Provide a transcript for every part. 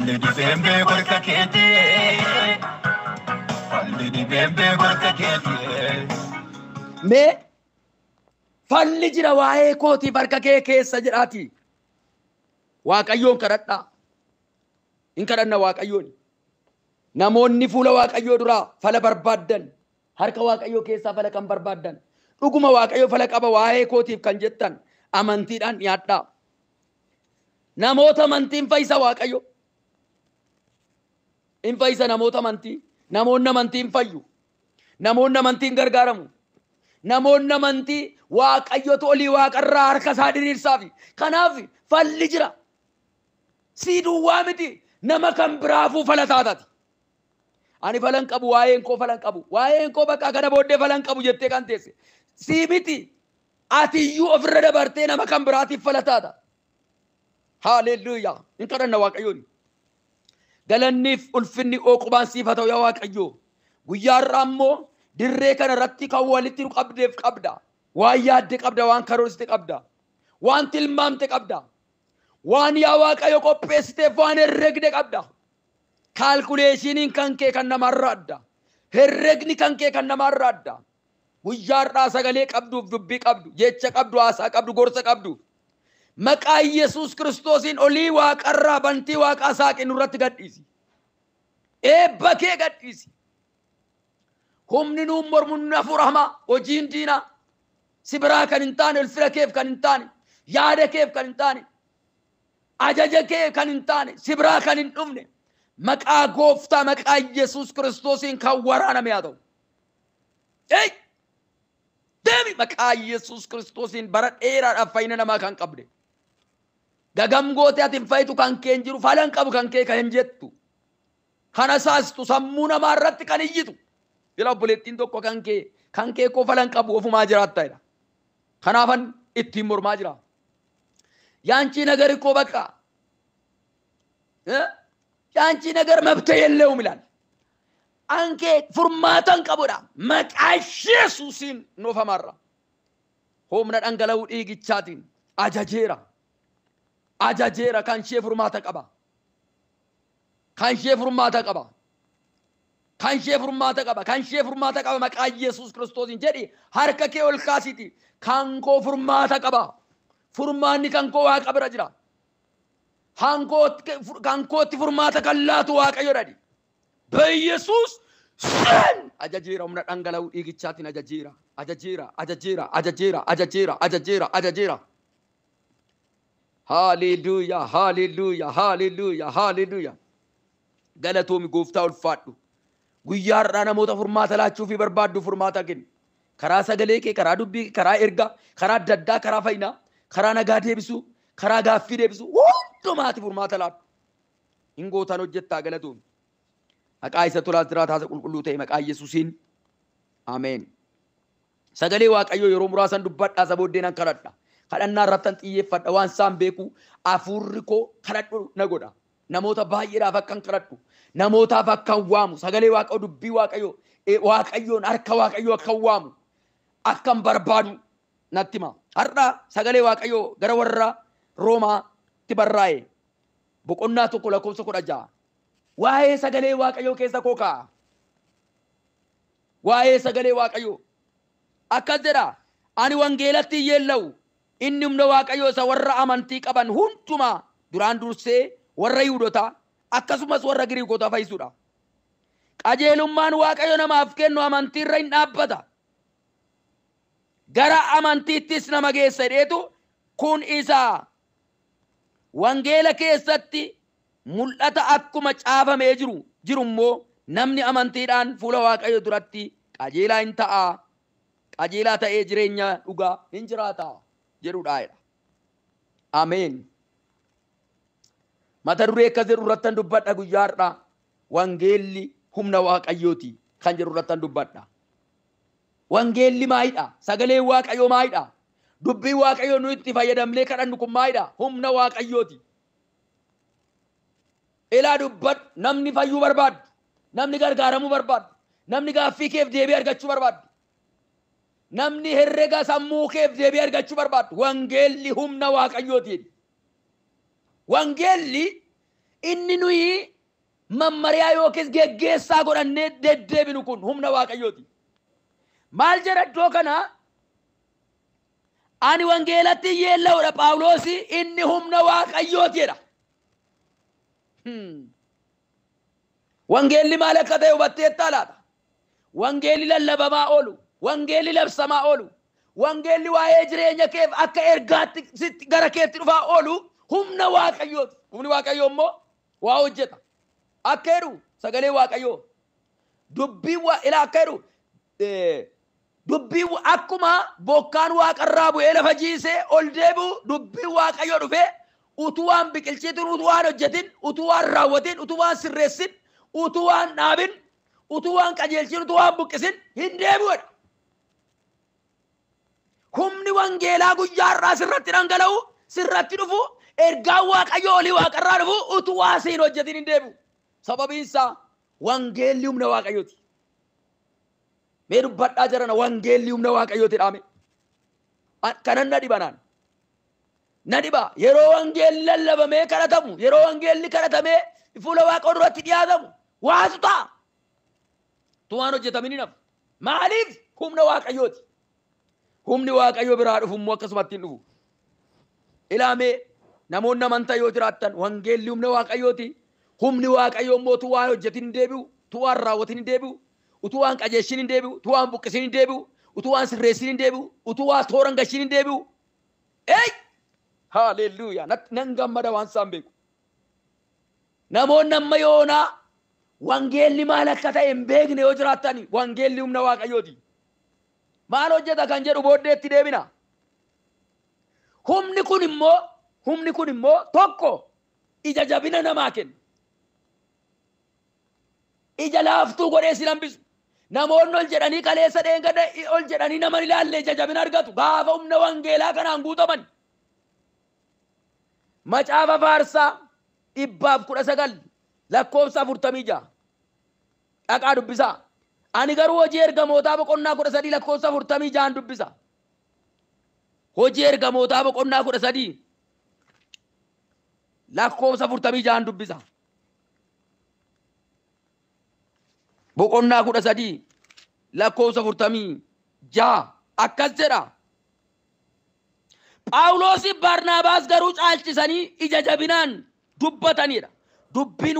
Falli dhibeen beeku harka keetii. Falli dhibeen beeku harka keetii. Mee falli jira waa'ee kootiif harka kee keessa jedhaati. Waaqayyoon kadhadhaa. Hin kadhanna Waaqayyoon. Namoonni fuula Waaqayyoo duraa fala barbaaddan, harka Waaqayyoo keessaa fala kan barbaaddan, dhuguma Waaqayyo fala qaba waa'ee kootiif kan jettan amantiidhaan dhiyaadhaa. Namoota amantiin fayyisa Waaqayyo. Hin fayyisa namoota amantii. Namoonni amantiin fayyu. Namoonni amantiin gargaaramu. Namoonni amantii Waaqayyotu olii waaqarraa harka isaa diriirsaafi. Kanaaf falli jira. Sii duwwaa miti, nama kan biraafuu fala taatati. Ani falan qabu, waa'een koo falan qabu, waa'een koo bakka kana booddee falan qabu jettee kan teesse. Sii miti, ati iyyuu ofirra dabartee nama kan biraatiif fala taata. Haalelluuyaa. Hin kadhanna Waaqayyoon. Galanniif ulfinni ooqubaan siif haa ta'u yaa Waaqayyoo. Guyyaa har'aa immoo dirree kana irratti kan walitti nu qabdeef qabda. Waan yaadde qabda, waan karoorsite qabda, waan tilmaamte qabda. Waan yaa Waaqayyo qopheessiteef waan herregne qabda. Kaalkuleeshiniin kan kee kan namarraa adda. Herregni kan kee kan namarraa adda. Guyyaa har'aa sagalee qabduuf dubbii qabdu, jecha qabdu, haasaa qabdu, gorsa qabdu. Maqaa Yesuus Kiristoosiin olii waaqarraa bantii waaqaa saaqi nurratti gadhiisi. Eebba kee gadhiisi. Humni nuun mormu hafuura hamaa, hojiin diinaa si biraa kan hin taane, ulfina keef kan hin taane, yaada keef kan hin taane, ajaja kee kan hin taane, si biraa kan hin dhufne, maqaa gooftaa maqaa Yesuus Kiristoosiin kan waraaname haa ta'u. Ei! Deemi maqaa Yesuus Kiristoosiin bara dheeraadhaaf fayyina namaa kan qabde. Gagam gootee ati hin fayyitu kan kee hin jiru, falan qabu kan kee kan hin jettu. Kana saastu sammuu namaa irratti kan iyyitu. Jala obboleettiin tokko kan kee koo falan qabu ofumaa jiraatta jedha. Kanaafan ittiin mormaa jira. Yaanchi nagari koo bakka. ያንቺ ነገር መብት የለውም ይላል። አንኬ furmaatan qabudha. Maqaa Yesuusiin nuuf amarra. Humna dhangala'uu dhiigichaatiin ajajeera. Ajajeera kan ishee furmaata qaba. Kan ishee furmaata qaba. Kan ishee furmaata qaba. Kan ishee furmaata qaba maqaa Yesuus Kiristoosiin jedhi harka kee ol kaasiti. Kan koo furmaata qaba. Furmaanni kan koo Waaqa bira jira. Kan kootti furmaata kan laatu Waaqayyo dhadhi. በኢየሱስ ስም ajajeera humna dhangala'uu dhiigichaatiin ajajeera ajajeera ajajeera ajajeera ajajeera ajajeera ajajeera. Haaleluyyaa haaleluyyaa haaleluyyaa haaleluyyaa. Galatoomi gooftaa ulfaadhu. Guyyaa har'aa namoota furmaata laachuu fi barbaaddu furmaata kenni. Karaa sagalee kee, karaa dubbii kee, karaa ergaa, karaa adda addaa, karaa fayyinaa, karaa nagaa deebisuu, karaa gaaffii deebisuu hundumaati furmaata laadhu. Hin gootaan hojjettaa galatoomi. Maqaa isa tolaas jiraataa isa qulqulluu ta'e maqaa Yesuusiin. Ameen. Sagalee Waaqayyoo yeroo muraasan dubbadhaa isa booddee nan kadhadha. Kadhannaa irrattan xiyyeeffadha waan isaan beeku hafuurri koo kadhadhu na godha. Namoota baay'eedhaaf akkan kadhadhu, namootaaf akkan waamu, sagalee Waaqayyoo dubbii Waaqayyoo, Waaqayyoon harka Waaqayyoo akkan waamu, akkan barbaadu natti hima. Har'a sagalee Waaqayyoo gara warra Roomaatti barraa'e boqonnaa 1 lakkoofsa 16. Waa'ee sagalee Waaqayyoo keessa koo kaa'a. Waa'ee sagalee Waaqayyoo akkas jedha, ani wangeelatti hin yeella'u, inni humna Waaqayyoo isa warra amantii qaban hundumaa duraan dursee warra Yihuudootaa akkasumas warra Giriikotaa fayyisuudha. Qajeelummaan Waaqayyo namaaf kennu amantiirra hin dhaabbata. Gara amantiittis nama geessa jedheetu kun isa wangeela keessatti mul'ata akkuma caafamee jiru immoo namni amantiidhaan fuula Waaqayyo duratti qajeelaa hin ta'a, qajeelaa ta'ee jireenya dhugaa hin jiraata jedhudha jedha. Ameen. Mata duree akkas jedhu irrattan dubbadha guyyaa har'aa. Wangeelli humna Waaqayyooti kan jedhu irrattan dubbadha. Wangeelli maalidha? Sagaleen Waaqayyoo maalidha? Dubbiin Waaqayyoo nuyi itti fayyadamnee kadhannu kun maalidha? Humna Waaqayyooti. Ilaa dubbadhu, namni fayyuu barbaadu, namni gargaaramuu barbaadu, namni gaaffii keef deebii argachuu barbaadu, namni herrega sammuu keef deebii argachuu barbaadu. Wangeelli humna Waaqayyooti. Wangeelli Inni nuyi mammariyaa yookiis geggeessaa godhannee deddeebinu kun humna Waaqayyooti. Maal jedha iddoo kana? Ani wangeelatti yeella'uudha Phaawulosi, inni humna Waaqayyooti jedha. Wangeelli maal akka ta'e hubatteettaa laata? Wangeelli lallabamaa oolu, wangeelli labsamaa oolu, wangeelli waa'ee jireenya keef akka ergaatti sitti gara keetti dhufaa oolu humna Waaqayyooti. Humni Waaqayyoo immoo waa hojjeta. Akka jedhu sagalee Waaqayyoo. Dubbii ilaa akka jedhu dubbii akkuma bokkaan waaqarraa bu'ee lafa jiisee ol deebi'u dubbiin Waaqayyoo dhufee utuu waan biqilchiitin, utuu waan hojjetin, utuu waan raawwatin, utuu waan sirreessin, utuu waan dhaabin, utuu waan qajeelchin, utuu waan buqqisin hin deebi'u. Humni wangeelaa guyyaa har'aa sirratti dhangala'u, sirratti dhufu, ergaan Waaqayyoo olii waaqarraa dhufu utuu waa siin hojjetin hin deebi'u. Sababiin isaa wangeelli humna Waaqayyooti. Mee dubbadhaa jirana, wangeelli humna Waaqayyooti dhaame. Kanan na dhiba naan. Na dhiba yeroo wangeelli lallabamee kadhatamu, yeroo wangeelli kadhatamee fuula Waaqa duratti dhiyaatamu waatu ta'a. Tu waan hojjetamin hin hafu. Maaliif? Humna Waaqayyooti. Humni Waaqayyoo biraa dhufu immoo akkasumatti hin dhufu. Ilaamee namoonni amantaa yoo jiraattan wangeelli humna Waaqayyooti. Humni Waaqayyoo immoo utuu waan hojjetin hin deebi'u, utuu waan raawwatin hin deebi'u, utuu waan qajeelchin hin deebi'u, utuu waan buqqisin hin deebi'u, utuu waan sirreessin hin deebi'u, utuu waan toora gashin hin deebi'u. Ey! Haalelluuyaa! Nan gammada waan isaan beeku. Namoonni amma yoonaa wangeelli maal akka ta'e hin beekne yoo jiraattan wangeelli humna Waaqayyooti. Maal hojjeta kan jedhu booddeetti deebina. Humni kun immoo tokko ija jabina namaa kenna. Ija laaftuu godhee si hambisu. Namoonni ol jedhanii kaleessa dheengadda ol jedhanii nama hin ilaalle ija jabina argatu gaafa humna wangeelaa kanaan guutaman. Macaafa Faarsaa 119 lakkoofsa 46 dhaqaa dubbisaa. Ani garuu hojii ergamootaa boqonnaa 13 lakkoofsa 46 dubbisa. Hojii ergamootaa boqonnaa 13 lakkoofsa 46 dubbisa. Boqonnaa 13 lakkoofsa 46 akkas jedha. Phaawulosi Barnaabaas garuu caalchisanii ija jabinaan dubbatanidha. Dubbiin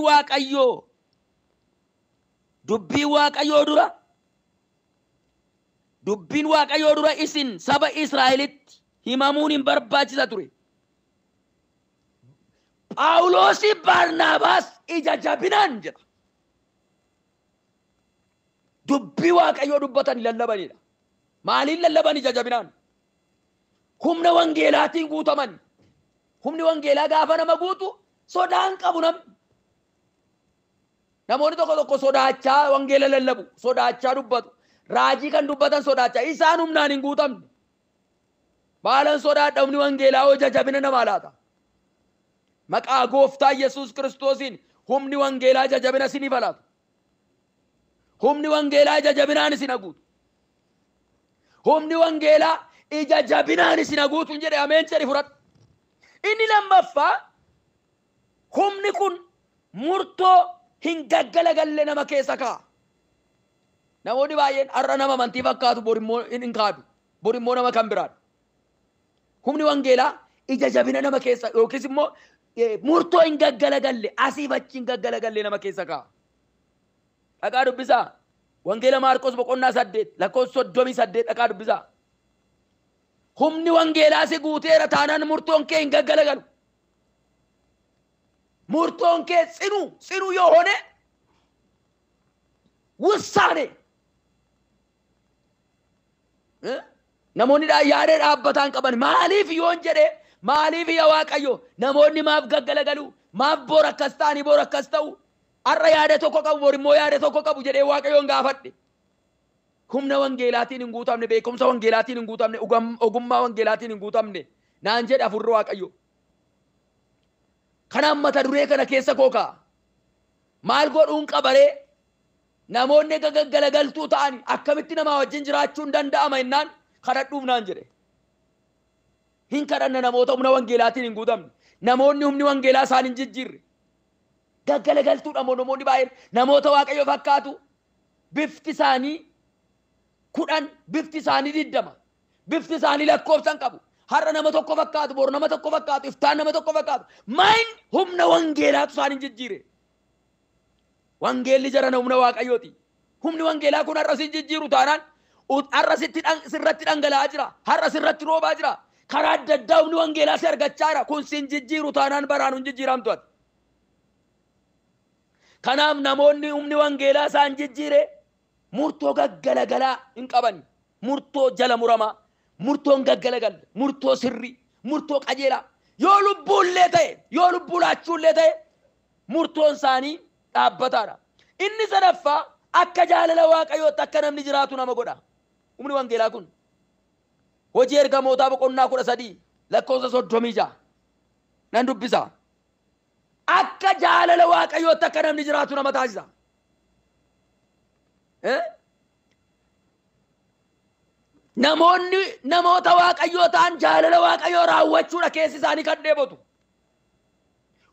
Waaqayyoo dura isin saba Israa'elitti himamuun hin barbaachisa ture. Phaawulosi Barnaabaas ija jabinaan jedha. Dubbii Waaqayyoo dubbatan lallabanidha. Maaliin lallaban ija jabinaan? Humna wangeelaatiin guutaman. Humni wangeelaa gaafa nama guutu sodaan qabu namni. Namoonni tokko tokko sodaachaa wangeela lallabu, sodaachaa dubbatu. Raajii kan dubbatan sodaachaa, isaan humnaan hin guutamne. Maalan sodaadha humni wangeelaa hoo ija jabina namaa laata? Maqaa gooftaa Yesuus Kiristoosiin humni wangeelaa ija jabina isiniif laata. Humni wangeelaa ija jabinaan isin haguutu. Humni wangeelaa ija jabinaan isin haguutu hin jedhe ameen jedhi fudhadhu. Inni lammaffaa humni kun murtoo hin gaggalagalle nama keessa kaa'a. Namoonni baay'een har'a nama amantii fakkaatu bor immoo hin kaadu. Bor immoo nama kan biraadha. Humni wangeelaa ija jabina nama keessa yookiis immoo murtoo hin gaggalagalle asiif achi hin gaggalagalle nama keessa kaa'a. Dhaqaa dubbisaa. Wangeela Maarqos boqonnaa 8 lakkoofsa 38 dhaqaa dubbisaa. Humni wangeelaa si guuteera taanaan murtoon kee hin gaggalagalu. Murtoon kee tsinu yoo hone wussaane. Namoonni yaada dhaabbataan qaban maaliif yoon jedhe maaliif yaa Waaqayyo namoonni maaf gaggalagalu maaf bor akkas ta'anii bor akkas ta'u har'a yaada tokko qabu bor immoo yaada tokko qabu jedhee Waaqayyoon gaafadhe. Humna wangeelaatiin hin guutamne, beekumsa wangeelaatiin hin guutamne, ogummaa wangeelaatiin hin guutamne naan jedhe hafuurri Waaqayyo. Kanaan mata duree kana keessa koo kaa'a. Maal godhuun qabaree namoonni gaggalagaltuu ta'an akkamitti namaa wajjin jiraachuun danda'ama jennaan kadhadhuuf naan jedhe. Hin kadhanna namoota humna wangeelaatiin hin guutamne. Namoonni humni wangeelaa isaan hin jijjiirre. Gaggalagaltuudha namoonni baay'een namoota Waaqayyo fakkaatu. Bifti isaanii 10, bifti isaanii 20, bifti isaanii lakkoofsan qabu. Har'a nama tokko fakkaatu, bor nama tokko fakkaatu, iftaan nama tokko fakkaatu. Maayin humna wangeelaatu isaanii jijjiire. Wangeelli jarana humna Waaqayyooti. Humni wangeelaa kun har'a sin jijjiiru taanaan har'a sirratti dhangala'aa jira. Har'a sirratti roobaa jira. Karaa adda addaa humni wangeelaa si argachaa jira. Kun sin jijjiiru taanaan baraan hin jijjiiramtu ati. Kanaaf namoonni humni wangeelaa isaan jijjiire murtoo gaggalagalaa hin qaban. Murtoo jala muramaa, murtoon gaggalagalle, murtoo sirrii, murtoo qajeelaa. Yoo lubbuullee ta'e, yoo lubbuu laachuullee ta'e murtoon isaanii dhaabbataadha. Inni sadaffaa akka jaalala Waaqayyootti akka namni jiraatu nama godha. Humni wangeelaa kun hojii ergamootaa boqonnaa 13 lakkoofsa 36 nan dubbisa. Akka jaalala Waaqayyootti akka namni jiraatu nama taasisa. Namoonni namoota Waaqayyoo ta'an jaalala Waaqayyoo raawwachuudha keessi isaanii kan dheebotu.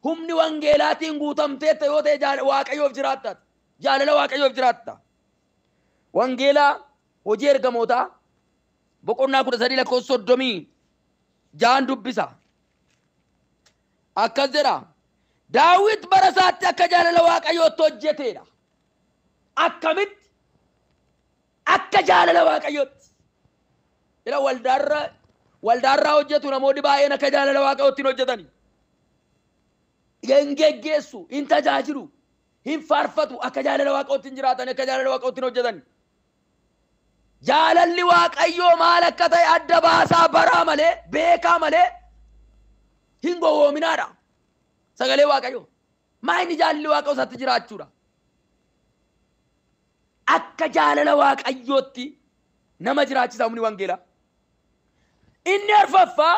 Humni wangeelaatiin guutamteetta yoo ta'e Waaqayyoof jiraatta. Jaalala Waaqayyoof jiraatta. Wangeelaa hojii ergamootaa boqonnaa 13 lakkoofsa 36 dubbisa. Akkas jedha. Daawit bara isaatti akka jaalala Waaqayyootti hojjeteedha. Akkamitti? Akka jaalala Waaqayyootti. Ila waldaarraa hojjetu namoonni baay'een akka jaalala Waaqayyootti hin hojjetani. Hin geggeessu, hin tajaajilu, hin faarfatu, akka jaalala Waaqayyootti hin jiraatan, akka jaalala Waaqayyootti hin hojjetani. Jaalalli Waaqayyoo maal akka ta'e adda baasaa baraa malee, beekaa malee hin gowwoominaadha. Sagalee Waaqayyoo. Maa inni jaalalli Waaqayyoo isaatti jiraachuudha. Akka jaalala Waaqayyootti nama jiraachisa humni wangeelaa. Inni arfaffaa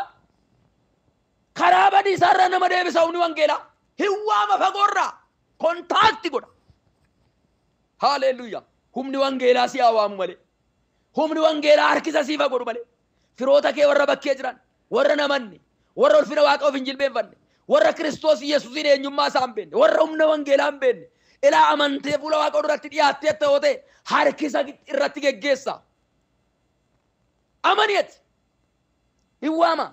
karaa badiisaarraa nama deebisa humni wangeelaa. Hin waama fagoorraa kontaakti godha. Haaleluyyaa. Humni wangeelaa si haa waamu malee. Humni wangeelaa harkisa siifa godhu malee. Firoota kee warra bakkee jiran, warra namanne, warra ulfina Waaqa of hin jilbeenfanne, warra Kiristoos Yesuusiin eenyummaa isaa hin beekne, warra humna wangeelaa hin beekne, ilaa amantee fuula Waaqa duratti dhiyaattee yoo ta'e harkisa irratti geggeessa. Amani ati. Hin waama.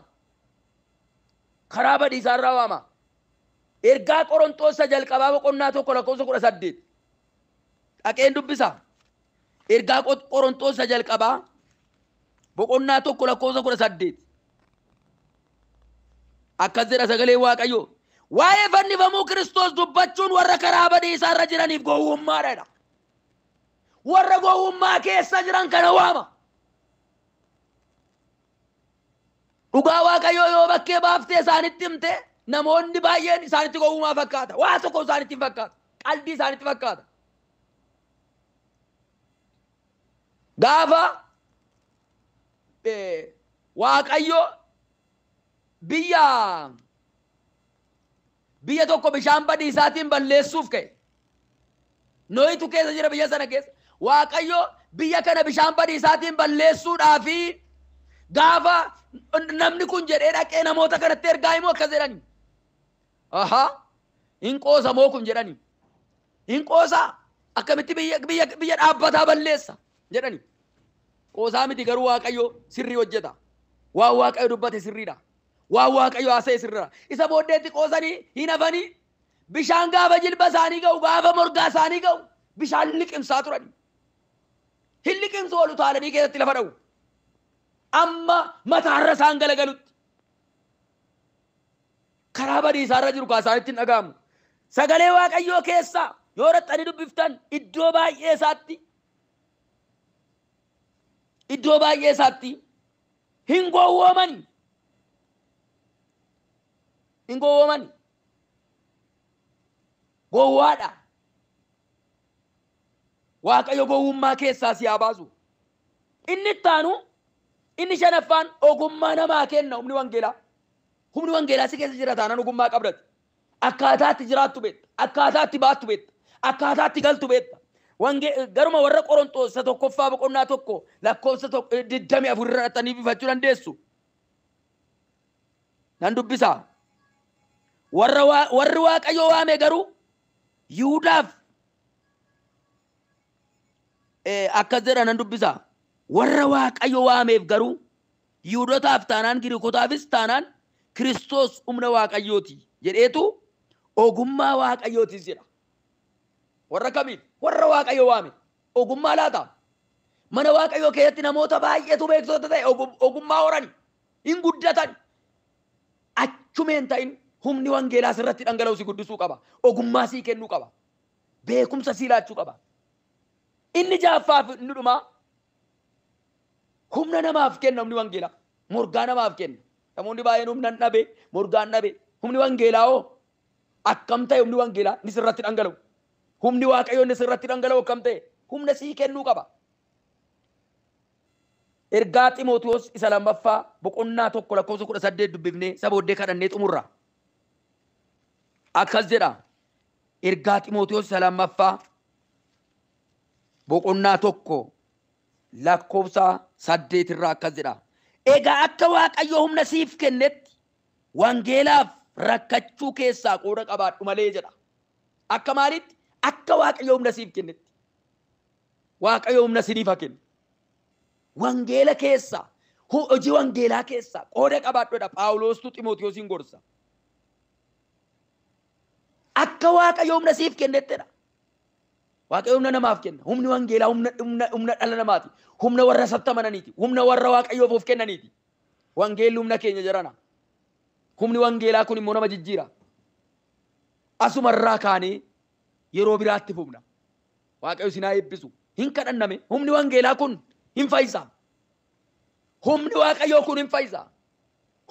Karaa badiisaarraa waama. Ergaa Qorontoos jalqabaa boqonnaa 1 lakkoofsa 18. Dhaqeen dubbisa. Ergaa Qorontoos jalqabaa boqonnaa 1 lakkoofsa 18. Akkas jedha sagalee Waaqayyoo. Waa'ee fannifamuu Kiristoos dubbachuun warra karaa badiisaarra jiraniif gowwummaadha. Warra gowwummaa keessa jiran kana waama. Dhugaa Waaqayyoo yoo bakkee baaftee isaanitti himte namoonni baay'een isaanitti gowwummaa fakkaata. Waa tokko isaanitti hin fakkaatu. Qalbii isaanitti fakkaata. Gaafa Waaqayyo biyya tokko bishaan badiisaatiin balleessuuf ka'e. Nohitu keessa jira biyya sana keessa. Waaqayyo biyya kana bishaan badiisaatiin balleessuudhaafi gaafa namni kun jedhee dhaqee namoota kanatti ergaa himu akkas jedhani. Ahaa, hin qoosamoo kun jedhani. Hin qoosaa akkamitti biyya dhaabbataa balleessa jedhani. Qoosaa miti garuu Waaqayyo sirrii hojjeta. Waan Waaqayyo dubbate sirriidha. Waan Waaqayyo haasa'e sirriidha. Isa booddeetti qoosanii hin hafanii bishaan gaafa jilba isaanii ga'u, gaafa morgaa isaanii ga'u bishaan liqimsaa turani. Hin liqimsu ol utaalanii keessatti lafa dha'u. Amma mataarra isaan galagalutti. Karaa badiisaarra jiru kaasaanitti hin dhaga'amu. Sagalee Waaqayyoo keessaa yoo raxxanii dubbiftan iddoo baay'ee isaatti iddoo baay'ee isaatti hin gowwoomani. Hin gowwoomani. Gowwaadha. Waaqayyo gowwummaa keessaa si haa baasu. Inni ittaanu inni shanaffaan ogummaa namaa kenna humni wangeelaa. Humni wangeelaa si keessa jira taanaan ogummaa qabdati. Akkaataatti jiraattu beekta. Akkaataatti baattu beekta. Akkaataatti galtu beekta. Garuma warra Qorontoos tokkoffaa boqonnaa 1 lakkoofsa 24 irra dhattanii bifachuu dandeessu. Nan dubbisa. Warri Waaqayyo waame garuu Yihudaaf akkas jedha nan dubbisa. Warra Waaqayyo waameef garuu Yihudotaaf taanaan Giriikotaafis taanaan Kiristoos humna Waaqayyooti jedheetu ogummaa Waaqayyootis jedha. Warra kamiif? Warra Waaqayyo waame. Ogummaa laata? Mana Waaqayyoo keessatti namoota baay'eetu beektota ta'e ogummaa horani. Hin guddatan. Achumeen ta'in humni wangeelaa sirratti dhangala'u si guddisuu qaba. Ogummaa sii kennuu qaba. Beekumsa sii laachuu qaba. Inni jaaffaaf inni dhumaa humna namaaf kenna humni wangeelaa. Morgaa namaaf kenna. Namoonni baay'een humna hin dhabe, morgaa hin dhabe. Humni wangeelaa hoo akkam ta'e humni wangeelaa inni sirratti dhangala'u? Humni Waaqayyoo inni sirratti dhangala'u akkam ta'e? Humna sii kennuu qaba. Ergaa Ximootiyoos isa lammaffaa boqonnaa 1 lakkoofsa 18 dubbifnee isa booddee kadhannee xumurra. Akkas jedha. Ergaa Ximootiyoos isa lammaffaa boqonnaa 1 lakkoofsa 8 irraa akkas jedha. Egaa akka Waaqayyo humna siif kennetti wangeelaaf rakkachuu keessaa qooda qabaadhu malee jedha. Akka maalitti? Akka Waaqayyo humna siif kennetti. Waaqayyo humna siniif haa kennu. Wangeela keessa, hojii wangeelaa keessa qooda qabaadhu jedha. Phaawulostu Ximootiyoosiin gorsa. Akka Waaqayyo humna siif kennettidha. Waaqayyo humna namaaf kenna. Humni wangeelaa humna dhala namaati. Humna warra isatti amananiiti. Humna warra Waaqayyoof of kennaniiti. Wangeelli humna keenya jedhana. Humni wangeelaa kun immoo nama jijjiira. Asumarraa kaanee yeroo biraatti fufna. Waaqayyo isin haa eebbisu. Hin kadhanname. Humni wangeelaa kun hin fayyisa. Humni Waaqayyoo kun hin fayyisa.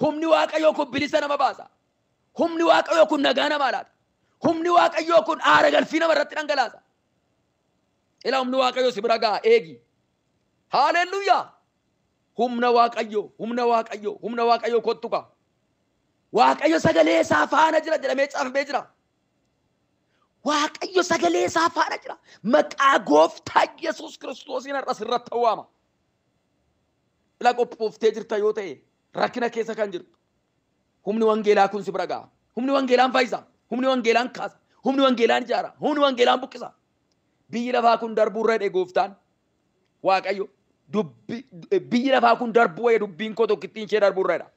Humni Waaqayyoo kun bilisa nama baasa. Humni Waaqayyoo kun nagaa namaa laata. Humni Waaqayyoo kun aara galfii nama irratti dhangalaasa. Ilaa humni Waaqayyoo si bira ga'a eegi. Haaleluyyaa. Humna Waaqayyoo, humna Waaqayyoo, humna Waaqayyoo kottu kaa. Waaqayyo sagalee isaa faana jira jedhamee caafamee jira. Waaqayyo sagalee isaa faana jira. Maqaa gooftaa Yesuus Kiristoosiin har'a sirratti awwaama. Ilaa qophooftee jirta yoo ta'e rakkina keessa kan jirtu. Humni wangeelaa kun si bira ga'a. Humni wangeelaan fayyisa. Humni wangeelaan kaasa. Humni wangeelaan ijaara. Humni wangeelaan buqqisa. Biyyi lafaa kun darbuu irra jedhe gooftaan. Waaqayyo biyyi lafaa kun darbuu wayya dubbiin koo tokkittiin ishee darbuu irra jedha.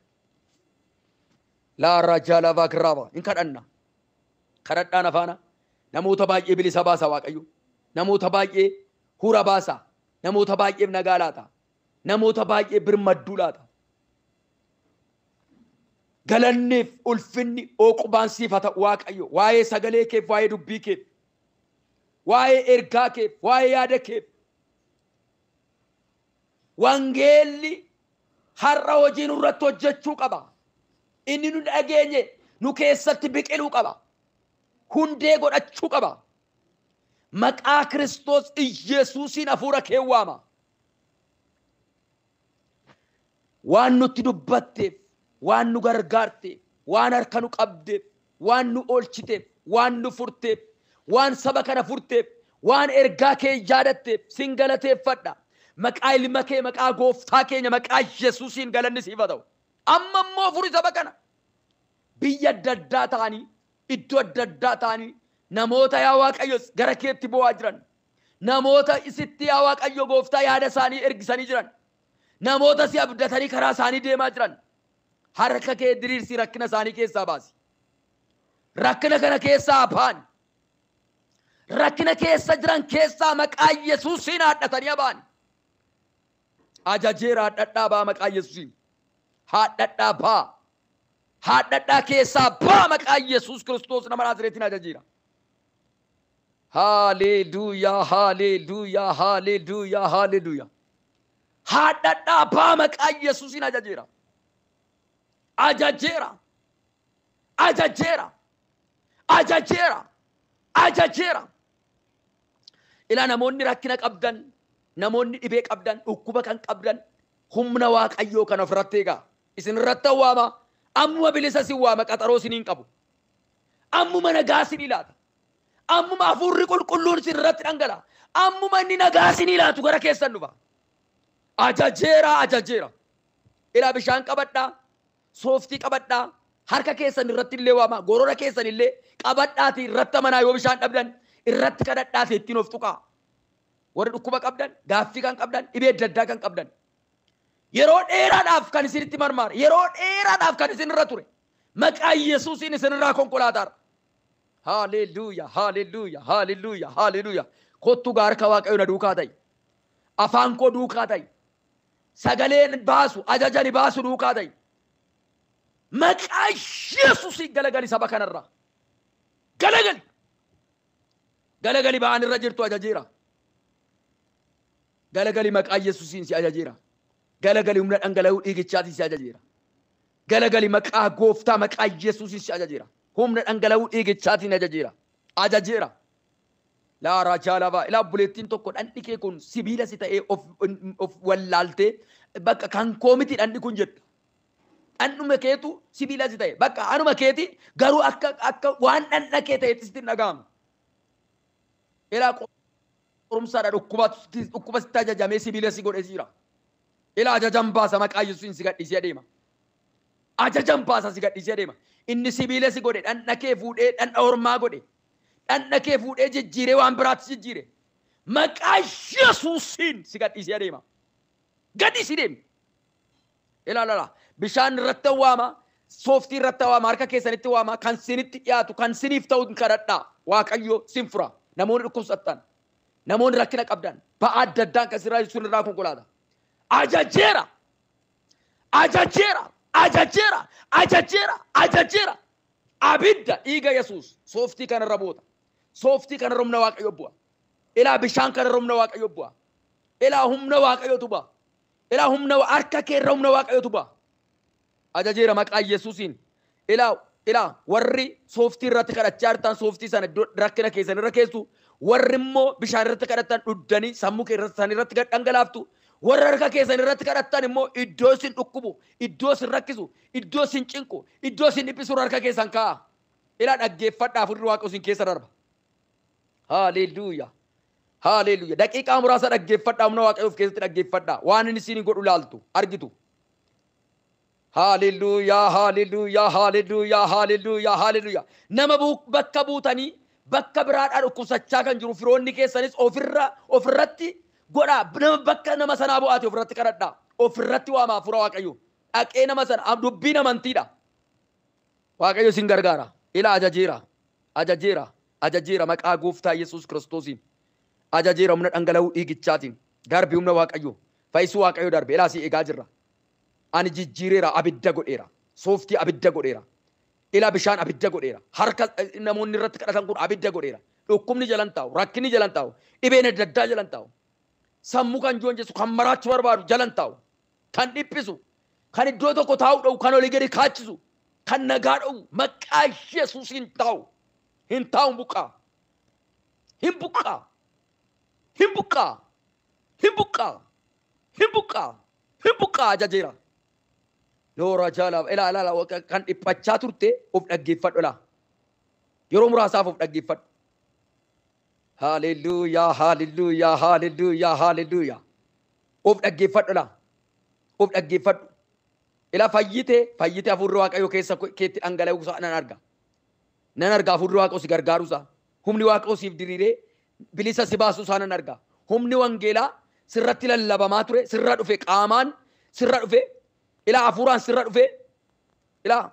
Laarraa jaalabaa kirraaba hin kadhanna. Kadhadhaan afaana. Namoota baay'ee bilisa baasa Waaqayyo. Namoota baay'ee hura baasa. Namoota baay'eef nagaa laata. Namoota baay'ee birmadduu laata. Galanniif ulfinni ooqubaan siif haa ta'u Waaqayyo. Waa'ee sagalee keef, waa'ee dubbii keef, waa'ee ergaa keef, waa'ee yaada keef. Wangeelli har'a hojii nurratti hojjechuu qaba. Inni nu dhageenye nu keessatti biqiluu qaba. Hundee godhachuu qaba. Maqaa Kiristoos Iyyasuusiin hafuura kee waama. Waan nutti dubbatteef, waan nu gargaarteef, waan harka nu qabdeef, waan nu oolchiteef, waan nu furteef, waan saba kana furteef, waan ergaa kee yaadatteef sin galateeffadha. Maqaa ilma kee, maqaa gooftaa keenya, maqaa Yesuusiin galanni siif haa ta'u. Amma immoo furi saba kana. Biyya adda addaa ta'anii, iddoo adda addaa ta'anii namoota yaa Waaqayyo gara keetti boo'aa jiran. Namoota isitti yaa Waaqayyo gooftaa yaada isaanii ergisanii jiran. Namoota si abdatanii karaa isaanii deemaa jiran. Harka kee diriirsii rakkina isaanii keessaa baasi. Rakkina kana keessaa ba'an. Rakkina keessa jiran keessaa maqaa Yesuusiin haadhatanii ba'an. Ajajeera haadhadhaa ba'a maqaa Yesuusiin. Haadhadhaa ba'a. Haadhadhaa keessaa ba'a maqaa Yesuus Kiristoos nama Naazreetiin ajajeera. Haaleluyyaa, haaleluyyaa, haaleluyyaa, haaleluyyaa. Haadhadhaa ba'a maqaa Yesuusiin ajajeera. Ajajeera. Ajajeera. Ajajeera. Ajajeera. Ilaa namoonni rakkina qabdan, namoonni dhibee qabdan, dhukkuba kan qabdan, humna Waaqayyoo kan ofirratti eegaa. Isin irratti awwaama. Ammuma bilisa sin waama, qaxaroo siniin qabu. Ammuma nagaa sin ilaata. Ammuma hafuurri qulqulluun sin irratti dhangala'a. Ammuma inni nagaa sin ilaatu gara keessan dhufa. Ajajeera, ajajeera. Ilaa bishaan qabadhaa, sooftii qabadhaa, Harka keessan irratti illee waama. Gorora keessan illee qabadhaati irratti amanaa yoo bishaan dhabdan irratti kadhadhaati ittiin of tuqaa. Warri dhukkuba qabdan, gaaffii kan qabdan, dhibee adda addaa kan qabdan. Yeroo dheeraadhaaf kan isinitti marmaare, yeroo dheeraadhaaf kan isinirra ture. Maqaa Yesuusiin isinirraa konkolaataara. Haaleluyyaa, haaleluyyaa, haaleluyyaa, haaleluyyaa. Kottu harka Waaqayyo na duukaa ta'i. Afaan koo duukaa ta'i. Sagaleen baasu, ajajani baasu duukaa ta'i. Maqaa Yesuusiin galagali saba kanarraa. Galagali. Galagali ba'aan irra jirtu ajajeera. Galagali maqaa Yesuusiin si ajajeera. Galagali humna dhangala'uu dhiigichaatiin si ajajeera. Galagali maqaa gooftaa maqaa Yesuusiin si ajajeera. Humna dhangala'uu dhiigichaatiin ajajeera. Ajajeera. Laaraa jaalabaa. Ilaa obboleettiin tokko dhandhi kee kun sibiila si ta'ee of wallaaltee bakka kan koo miti dhandhi kun jetta. Dhandhuma keetu sibiila si ta'e. Bakka anuma keeti garuu akka waan dhandha kee ta'etti sitti hin dhaga'amu. Ilaa qorumsaadha dhukkuba sitti ajajamee sibiila si godhee jira. Ilaa ajajan baasa maqaa Yesuusiin si gadhiisee adeema. Ajajan baasa si gadhiisee adeema. Inni sibiila si godhe dhandha kee fuudhee dhandha ormaa godhe. Dhandha kee fuudhee jijjiiree waan biraatti jijjiire. Maqaa Yesuusiin si gadhiisee adeema. Gadhiisii deemi. Ilaa lala bishaan irratti waama, sooftii irratti waama, harka keessanitti waama, kan sinitti dhiyaatu, kan siniif ta'u kadhadhaa. Waaqayyo sin fura. Namoonni dhukkubsattan, namoonni rakkina qabdan, ba'aa adda addaan kan sirraa sun irraa konkolaata. Ajajeera. Ajajeera. Ajajeera. Ajajeera. Ajajeera. Abidda dhiiga Yesuus sooftii kanarra buuta. Sooftii kanarra humna Waaqayyo bu'a. Ilaa bishaan kanarra humna Waaqayyo bu'a. Ilaa humna Waaqayyotu bu'a. Ilaa humna harka keerra humna Waaqayyotu bu'a. Ajajeera maqaa Yesuusiin. Ilaa ilaa warri sooftii irratti kadhachaa jirtan sooftii sana iddoo rakkina keessan irra keessu, warri immoo bishaan irratti kadhattan dhuddanii sammuu keessan irratti gad dhangalaaftu, warra harka keessan irratti kadhattan immoo iddoo isin dhukkubu, iddoo isin rakkisu, iddoo isin cinqu, iddoo isin dhiphisu harka keessan kaa'a. Ilaa dhaggeeffadhaa hafuurri Waaqayyo isin keessa darba. Haaleluyyaa. Haaleluyyaa. Daqiiqaa muraasa dhaggeeffadhaa humna Waaqayyoo of keessatti dhaggeeffadhaa. Waan inni isin godhu laaltu argitu. Haaleluyyaa, haaleluyyaa, haaleluyyaa, haaleluyyaa, haaleluyyaa. Nama bakka buutanii bakka biraadhaa dhukkubsachaa kan jiru firoonni keessanis ofirratti godhaa. Nama bakka nama sanaa bu'aate ofirratti kadhadhaa. Ofirratti waamaa hafuura Waaqayyoo. Dhaqee nama sana dubbiin amantiidha. Waaqayyo isin gargaara. Ilaa ajajeera. Ajajeera. Ajajeera maqaa gooftaa Yesuus Kiristoosiin. Ajajeera humna dhangala'uu dhiigichaatiin. Darbi humna Waaqayyoo. Fayyisuu Waaqayyoo darbe. Ilaa si eegaa jirra. Ani jijjiireera, abidda godheera. Sooftii abidda godheera. Ilaa bishaan abidda godheera. Harka namoonni irratti kadhatan kun abidda godheera. Dhukkubni jalan taa'u, rakkinni jalan taa'u, dhibeen adda addaa jalan taa'u. Sammuu kan joonjessu, kan maraachuu barbaadu jalan taa'u. Kan dhiphisu, kan iddoo tokko taa'u dha'u, kan olii gadi kaachisu, kan nagaa dha'u, maqaa Yesuusiin taa'u. Hin taa'u buqqaa. Hin buqqaa. Hin buqqaa. Hin buqqaa. Hin buqqaa. Hin buqqaa ajajeera. Noora jaalaa ilaa ilaa kan dhiphachaa turte of dhaggeeffadhu laa. Yeroo muraasaaf of dhaggeeffadhu. Haaleluyyaa, haaleluyyaa, haaleluyyaa, haaleluyyaa. Of dhaggeeffadhu laa. Of dhaggeeffadhu. Ilaa fayyite fayyite hafuurri Waaqayyoo keessa keetti dhangala'uu isaa nan arga. Nan arga hafuurri Waaqayyoo si gargaaruu isaa. Humni Waaqayyoo siif diriiree bilisa si baasuu isaa nan arga. Humni wangeelaa sirratti lallabamaa ture, sirra dhufe qaamaan sirra dhufe, ilaa hafuuraan sirra dhufe, ilaa